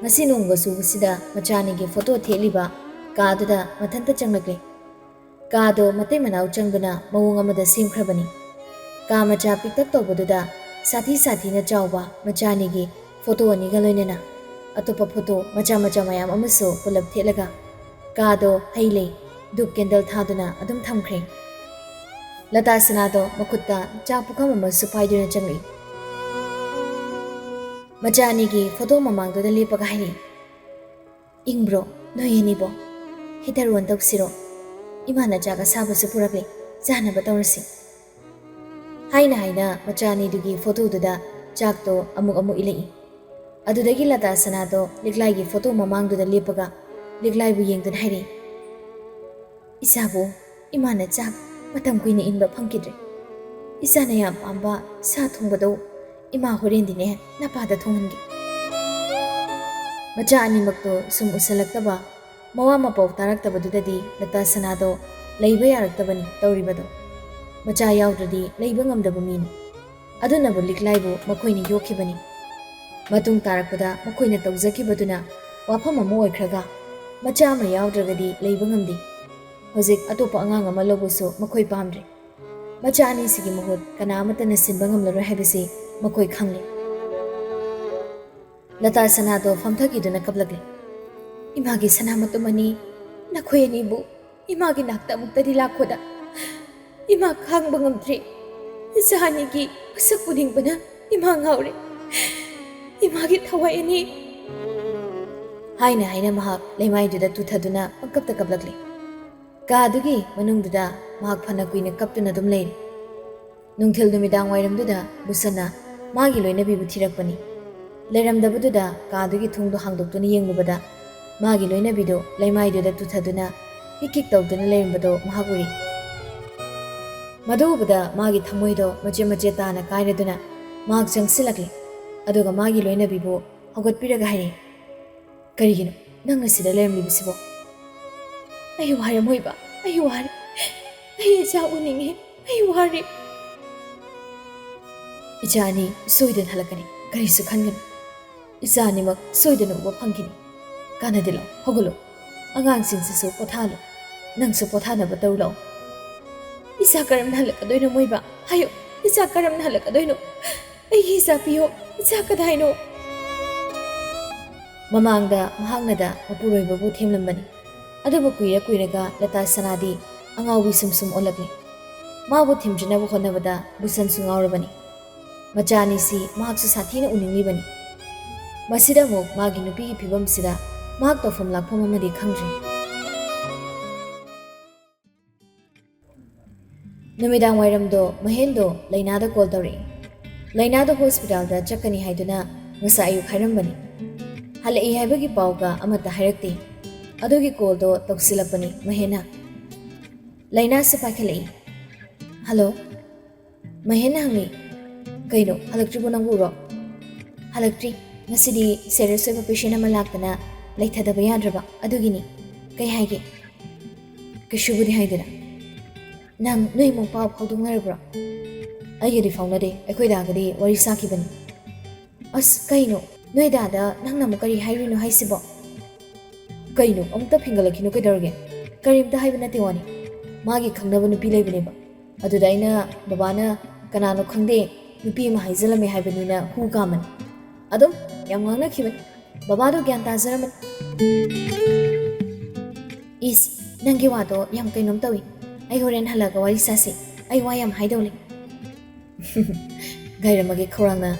ꯉꯁꯤ ꯅꯣꯡꯒ ꯆꯨꯕꯁꯤꯗ ꯃꯆꯥꯅꯤꯒꯤ ꯐꯣꯇꯣ ꯊꯦꯠꯂꯤꯕ ꯀꯥꯗꯨꯗ ꯃꯊꯟꯇ ꯆꯪꯂꯛꯂꯦ꯫ ꯀꯥꯗꯣ ꯃꯇꯩ ꯃꯅꯥꯎ ꯆꯪꯗꯨꯅ ꯃꯑꯣꯡ ꯑꯃꯗ ꯁꯦꯝꯈ꯭ꯔꯕꯅꯤ꯫ ꯀꯥ ꯃꯆꯥ ꯄꯤꯛꯇꯛ ꯇꯧꯕꯗꯨꯗ ꯁꯥꯊꯤ ꯁꯥꯊꯤꯅ ꯆꯥꯎꯕ ꯃꯆꯥꯅꯤꯒꯤ ꯐꯣꯇꯣ ꯑꯅꯤꯒ ꯂꯣꯏꯅꯅ ꯑꯇꯣꯞꯄ ꯐꯣꯇꯣ ꯃꯆꯥ ꯃꯆꯥ ꯃꯌꯥꯝ ꯑꯃꯁꯨ ꯄꯨꯂꯞ ꯊꯦꯠꯂꯒ ꯀꯥꯗꯣ ꯍꯩ ꯂꯩ, ꯙꯨꯞ ꯀꯦꯟꯗꯜ ꯊꯥꯗꯨꯅ ꯑꯗꯨꯝ ꯊꯝꯈ꯭ꯔꯦ꯫ ꯂꯇꯥ ꯁꯅꯥꯗꯣ ꯃꯈꯨꯠꯇ ꯆꯥ ꯄꯨꯈꯝ ꯑꯃꯁꯨ ꯄꯥꯏꯗꯨꯅ ꯆꯪꯂꯛꯏ꯫ ꯃꯆꯥ ꯑꯅꯤꯒꯤ ꯐꯣꯇꯣ ꯃꯃꯥꯡꯗꯨꯗ ꯂꯦꯞꯄꯒ ꯍꯥꯏꯔꯛꯏ, "ꯏꯪꯕ꯭ꯔꯣ ꯅꯣꯏ ꯑꯅꯤꯕꯣ? Heater on ꯇꯧꯁꯤꯔꯣ? ꯏꯃꯥꯅ ꯆꯥꯛ ꯑꯁꯥꯕꯁꯨ ꯄꯨꯔꯛꯂꯦ, ꯆꯥꯅꯕ ꯇꯧꯔꯁꯤ"꯫ ꯍꯥꯏꯅ ꯍꯥꯏꯅ ꯃꯆꯥ ꯑꯅꯤꯗꯨꯒꯤ ꯐꯣꯇꯣꯗꯨꯗ ꯆꯥꯛꯇꯣ ꯑꯃꯨꯛ ꯑꯃꯨꯛ ꯏꯜꯂꯛꯏ꯫ ꯑꯗꯨꯗꯒꯤ ꯂꯇꯥ ꯁꯅꯥꯗꯣ ꯂꯤꯛꯂꯥꯏꯒꯤ ꯐꯣꯇꯣ ꯃꯃꯥꯡꯗꯨꯗ ꯂꯦꯞꯄꯒ ꯂꯤꯛꯂꯥꯏꯕꯨ ꯌꯦꯡꯗꯨꯅ ꯍꯥꯏꯔꯛꯏ, "ꯏꯆꯥꯕꯨ, ꯏꯃꯥꯅ ꯆꯥꯛ ꯃꯇꯝ ꯀꯨꯏꯅ ꯏꯟꯕ ꯐꯪꯈꯤꯗ꯭ꯔꯦ꯫ ꯏꯆꯥꯅ ꯌꯥꯝ ꯄꯥꯝꯕ ꯁꯥ ꯊꯣꯡꯕꯗꯣ ꯏꯃꯥ ꯍꯣꯔꯦꯟꯗꯤꯅꯦ ꯅꯄꯥꯗ ꯊꯣꯡꯍꯟꯒꯦ"꯫ ꯃꯆꯥ ꯑꯅꯤꯃꯛꯇꯣ ꯁꯨꯝ ꯎꯁꯜꯂꯛꯇꯕ, ꯃꯋꯥ ꯃꯄꯥꯎ ꯇꯥꯔꯛꯇꯕꯗꯨꯗꯗꯤ ꯂꯇꯥ ꯁꯅꯥꯗꯣ ꯂꯩꯕ ꯌꯥꯔꯛꯇꯕꯅꯤ ꯇꯧꯔꯤꯕꯗꯣ꯫ ꯃꯆꯥ ꯌꯥꯎꯗ꯭ꯔꯗꯤ ꯂꯩꯕ ꯉꯝꯗꯕ ꯃꯤꯅꯤ꯫ ꯑꯗꯨꯅꯕꯨ ꯂꯤꯛꯂꯥꯏꯕꯨ ꯃꯈꯣꯏꯅ ꯌꯣꯛꯈꯤꯕꯅꯤ꯫ ꯃꯇꯨꯡ ꯇꯥꯔꯛꯄꯗ ꯃꯈꯣꯏꯅ ꯇꯧꯖꯈꯤꯕꯗꯨꯅ ꯋꯥꯐꯝ ꯑꯃ ꯑꯣꯏꯈ꯭ꯔꯒ, ꯃꯆꯥ ꯑꯃ ꯌꯥꯎꯗ꯭ꯔꯒꯗꯤ ꯂꯩꯕ ꯉꯝꯗꯦ꯫ ꯍꯧꯖꯤꯛ ꯑꯇꯣꯞꯄ ꯑꯉꯥꯡ ꯑꯃ ꯂꯧꯕꯁꯨ ꯃꯈꯣꯏ ꯄꯥꯝꯗ꯭ꯔꯦ꯫ ꯃꯆꯥ ꯑꯅꯤꯁꯤꯒꯤ ꯃꯍꯨꯠ ꯀꯅꯥ ꯑꯃꯠꯇꯅ ꯁꯤꯟꯕ ꯉꯝꯂꯔꯣꯏ ꯍꯥꯏꯕꯁꯤ ꯃꯈꯣꯏ ꯈꯪꯂꯦ꯫ ꯂꯇꯥ ꯁꯅꯥꯗꯣ ꯐꯝꯊꯈꯤꯗꯨꯅ ꯀꯞꯂꯛꯂꯦ꯫ "ꯏꯃꯥꯒꯤ ꯁꯅꯥ ꯃꯇꯨꯝ ꯑꯅꯤ, ꯅꯈꯣꯏ ꯑꯅꯤꯕꯨ ꯏꯃꯥꯒꯤ ꯅꯥꯛꯇ ꯑꯃꯨꯛꯇꯗꯤ ꯂꯥꯛꯈꯣꯗ꯫ ꯏꯃꯥ ꯈꯥꯡꯕ ꯉꯝꯗ꯭ꯔꯦ꯫ ꯏꯆꯥ ꯑꯅꯤꯒꯤ ꯃꯁꯛ ꯎꯅꯤꯡꯕꯅ ꯏꯃꯥ ꯉꯥꯎꯔꯦ꯫ ꯏꯃꯥꯒꯤ ꯊꯋꯥꯏ ꯑꯅꯤ!" ꯍꯥꯏꯅ ꯍꯥꯏꯅ ꯃꯍꯥꯛ ꯂꯩꯃꯥꯏꯗꯨꯗ ꯇꯨꯊꯗꯨꯅ ꯄꯪꯀꯞꯇ ꯀꯞꯂꯛꯂꯦ꯫ ꯀꯥꯗꯨꯒꯤ ꯃꯅꯨꯡꯗꯨꯗ ꯃꯍꯥꯛ ꯐꯅ ꯀꯨꯏꯅ ꯀꯞꯇꯨꯅ ꯑꯗꯨꯝ ꯂꯩꯔꯦ꯫ ꯅꯨꯡꯊꯤꯜ ꯅꯨꯃꯤꯗꯥꯡ ꯋꯥꯏꯔꯝꯗꯨꯗ ꯕꯨꯁꯟꯅ ꯃꯥꯒꯤ ꯂꯣꯏꯅꯕꯤꯕꯨ ꯊꯤꯔꯛꯄꯅꯤ꯫ ꯂꯩꯔꯝꯗꯕꯗꯨꯗ ꯀꯥꯗꯨꯒꯤ ꯊꯣꯡꯗꯣ ꯍꯥꯡꯗꯣꯛꯇꯨꯅ ꯌꯦꯡꯂꯨꯕꯗ ꯃꯥꯒꯤ ꯂꯣꯏꯅꯕꯤꯗꯨ ꯂꯩꯃꯥꯏꯗꯨꯗ ꯇꯨꯊꯗꯨꯅ ꯍꯤꯛ ꯍꯤꯛ ꯇꯧꯗꯨꯅ ꯂꯩꯔꯝꯕꯗꯣ ꯃꯍꯥꯛ ꯎꯔꯤ꯫ ꯃꯗꯨ ꯎꯕꯗ ꯃꯥꯒꯤ ꯊꯃꯣꯏꯗꯣ ꯃꯆꯦꯠ ꯃꯆꯦꯠ ꯇꯥꯅ ꯀꯥꯏꯔꯗꯨꯅ ꯃꯍꯥꯛ ꯆꯪꯁꯤꯜꯂꯛꯂꯦ꯫ ꯑꯗꯨꯒ ꯃꯥꯒꯤ ꯂꯣꯏꯅꯕꯤꯕꯨ ꯍꯧꯒꯠꯄꯤꯔꯒ ꯍꯥꯏꯔꯦ, "ꯀꯔꯤꯒꯤꯅꯣ ꯅꯪ ꯑꯁꯤꯗ ꯂꯩꯔꯝꯂꯤꯕꯁꯤꯕꯣ?" "ꯑꯩ ꯋꯥꯔꯦ ꯃꯣꯏꯕ, ꯑꯩ ꯋꯥꯔꯦ꯫ ꯑꯩ ꯏꯆꯥ ꯎꯅꯤꯡꯉꯦ, ꯑꯩ ꯋꯥꯔꯦ꯫" "ꯏꯆꯥ ꯑꯅꯤ ꯁꯣꯏꯗꯅ ꯍꯜꯂꯛꯀꯅꯤ, ꯀꯔꯤꯁꯨ ꯈꯟꯒꯅꯨ꯫ ꯏꯆꯥ ꯑꯅꯤꯃꯛ ꯁꯣꯏꯗꯅ ꯎꯕ ꯐꯪꯈꯤꯅꯤ꯫ ꯀꯥꯟꯅꯗꯦ, ꯂꯥꯛꯑꯣ, ꯍꯧꯒꯠꯂꯣ꯫ ꯑꯉꯥꯡꯁꯤꯡꯁꯤꯁꯨ ꯄꯣꯊꯥꯍꯜꯂꯣ꯫ ꯅꯪꯁꯨ ꯄꯣꯊꯥꯅꯕ ꯇꯧꯔꯨ ꯂꯥꯛꯑꯣ꯫" "ꯏꯆꯥ ꯀꯔꯝꯅ ꯍꯜꯂꯛꯀꯗꯣꯏꯅꯣ ꯃꯣꯏꯕ? ꯍꯥꯏꯌꯨ, ꯏꯆꯥ ꯀꯔꯝꯅ ꯍꯜꯂꯛꯀꯗꯣꯏꯅꯣ? ꯑꯩꯒꯤ ꯏꯆꯥ ꯄꯤꯌꯣ, ꯏꯆꯥ ꯀꯗꯥꯏꯅꯣ?" ꯃꯃꯥꯡꯗ ꯃꯍꯥꯛꯅꯗ ꯃꯄꯨꯔꯣꯏꯕꯕꯨ ꯊꯦꯝꯂꯝꯕꯅꯤ꯫ ꯑꯗꯨꯕꯨ ꯀꯨꯏꯔ ꯀꯨꯏꯔꯒ ꯂꯇꯥ ꯁꯅꯥꯗꯤ ꯑꯉꯥꯎꯕꯤ ꯁꯨꯝ ꯁꯨꯝ ꯑꯣꯜꯂꯛꯂꯤ꯫ ꯃꯥꯕꯨ ꯊꯦꯝꯖꯤꯟꯅꯕ ꯍꯣꯠꯅꯕꯗ ꯕꯨꯁꯟꯁꯨ ꯉꯥꯎꯔꯕꯅꯤ꯫ ꯃꯆꯥ ꯑꯅꯤꯁꯤ ꯃꯍꯥꯛꯁꯨ ꯁꯥꯊꯤꯅ ꯎꯅꯤꯡꯂꯤꯕꯅꯤ꯫ ꯃꯁꯤꯗ ꯑꯃꯨꯛ ꯃꯥꯒꯤ ꯅꯨꯄꯤꯒꯤ ꯐꯤꯕꯝꯁꯤꯗ ꯃꯍꯥꯛ ꯇꯧꯐꯝ ꯂꯥꯛꯐꯝ ꯑꯃꯗꯤ ꯈꯪꯗ꯭ꯔꯦ꯫ ꯅꯨꯃꯤꯗꯥꯡ ꯋꯥꯏꯔꯝꯗꯣ ꯃꯍꯦꯟꯗꯣ ꯂꯩꯅꯥꯗ ꯀꯣꯜ ꯇꯧꯔꯛꯏ꯫ ꯂꯩꯅꯥꯗꯣ ꯍꯣꯁꯄꯤꯇꯥꯜꯗ ꯆꯠꯀꯅꯤ ꯍꯥꯏꯗꯨꯅ ꯉꯁꯥꯏ ꯑꯌꯨꯛ ꯍꯥꯏꯔꯝꯕꯅꯤ꯫ ꯍꯜꯂꯛꯏ ꯍꯥꯏꯕꯒꯤ ꯄꯥꯎꯒ ꯑꯃꯠꯇ ꯍꯥꯏꯔꯛꯇꯦ꯫ ꯑꯗꯨꯒꯤ ꯀꯣꯜꯗꯣ ꯇꯧꯁꯤꯜꯂꯛꯄꯅꯤ ꯃꯍꯦꯟꯅ꯫ ꯂꯩꯅꯥꯁꯨ ꯄꯥꯏꯈꯠꯂꯛꯏ꯫ "ꯍꯜꯂꯣ?" ꯃꯍꯦꯟꯅ ꯍꯪꯂꯤ꯫ "ꯀꯩꯅꯣ, ꯍꯜꯂꯛꯇ꯭ꯔꯤꯕꯣ ꯅꯪꯕꯨꯔꯣ?" "ꯍꯜꯂꯛꯇ꯭ꯔꯤ꯫ ꯉꯁꯤꯗꯤ ꯁꯦꯔꯤꯌꯁ ꯑꯣꯏꯕ ꯄꯦꯁꯦꯟ ꯑꯃ ꯂꯥꯛꯇꯅ ꯂꯩꯊꯗꯕ ꯌꯥꯗ꯭ꯔꯕ, ꯑꯗꯨꯒꯤꯅꯤ꯫ ꯀꯩ ꯍꯥꯏꯒꯦ?" "ꯀꯩꯁꯨꯕꯨꯗꯤ ꯍꯥꯏꯗꯦꯗ꯫ ꯅꯪ ꯅꯣꯏ ꯏꯃꯨꯡ ꯄꯥꯎ ꯐꯥꯎꯗꯣꯛꯅꯔꯕ꯭ꯔꯣ?" "ꯑꯩꯒꯗꯤ ꯐꯥꯎꯅꯗꯦ, ꯑꯩꯈꯣꯏ ꯗꯥꯒꯗꯤ ꯋꯥꯔꯤ ꯁꯥꯈꯤꯕꯅꯤ꯫" "ꯑꯁ, ꯀꯩꯅꯣ? ꯅꯣꯏ ꯗꯥꯗ ꯅꯪꯅ ꯑꯃꯨꯛ ꯀꯔꯤ ꯍꯥꯏꯔꯨꯏꯅꯣ ꯍꯥꯏꯁꯤꯕꯣ?" "ꯀꯩꯅꯣ? ꯑꯃꯨꯛꯇ ꯐꯤꯡꯒꯠꯂꯛꯈꯤꯅꯨ ꯀꯩꯗꯧꯔꯒꯦ?" ꯀꯔꯤꯝꯇ ꯍꯥꯏꯕ ꯅꯠꯇꯦ ꯋꯥꯅꯤ꯫ ꯃꯥꯒꯤ ꯈꯪꯅꯕ ꯅꯨꯄꯤ ꯂꯩꯕꯅꯦꯕ꯫ ꯑꯗꯨꯗ ꯑꯩꯅ ꯕꯕꯥꯅ ꯀꯅꯥꯅꯣ ꯈꯪꯗꯦ ꯅꯨꯄꯤ ꯑꯃ ꯍꯥꯏꯖꯤꯜꯂꯝꯃꯦ ꯍꯥꯏꯕꯅꯤꯅ ꯍꯨ ꯀꯥꯝꯕꯅꯤ꯫ ꯑꯗꯨꯝ ꯌꯥꯝ ꯉꯥꯡꯅꯈꯤꯕꯅꯤ꯫ ꯕꯕꯥꯗꯣ ꯒ꯭ꯌꯥꯟ ꯇꯥꯖꯔꯝꯃꯅꯤ꯫ ꯏꯁ, ꯅꯪꯒꯤ ꯋꯥꯗꯣ ꯌꯥꯝ ꯀꯩꯅꯣꯝ ꯇꯧꯏ꯫ ꯑꯩ ꯍꯣꯔꯦꯟ ꯍꯜꯂꯛꯑꯒ ꯋꯥꯔꯤ ꯁꯥꯁꯤ꯫ ꯑꯩ ꯋꯥ ꯌꯥꯝ ꯍꯥꯏꯗꯧ ꯂꯩ꯫ ꯉꯥꯏꯔꯝꯃꯒꯦ ꯈꯧꯔꯥꯡꯅ꯫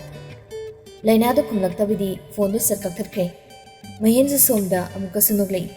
ꯂꯥꯏꯅꯥꯗꯣ ꯈꯨꯝꯂꯛꯇꯕꯗꯤ ꯐꯣꯟꯗꯣ ꯁꯠ ꯀꯛꯊꯠꯈ꯭ꯔꯦ꯫ ꯃꯍꯦꯟꯁꯨ ꯁꯣꯝꯗ ꯑꯃꯨꯛꯀꯁꯨ ꯅꯣꯛꯂꯛꯏ꯫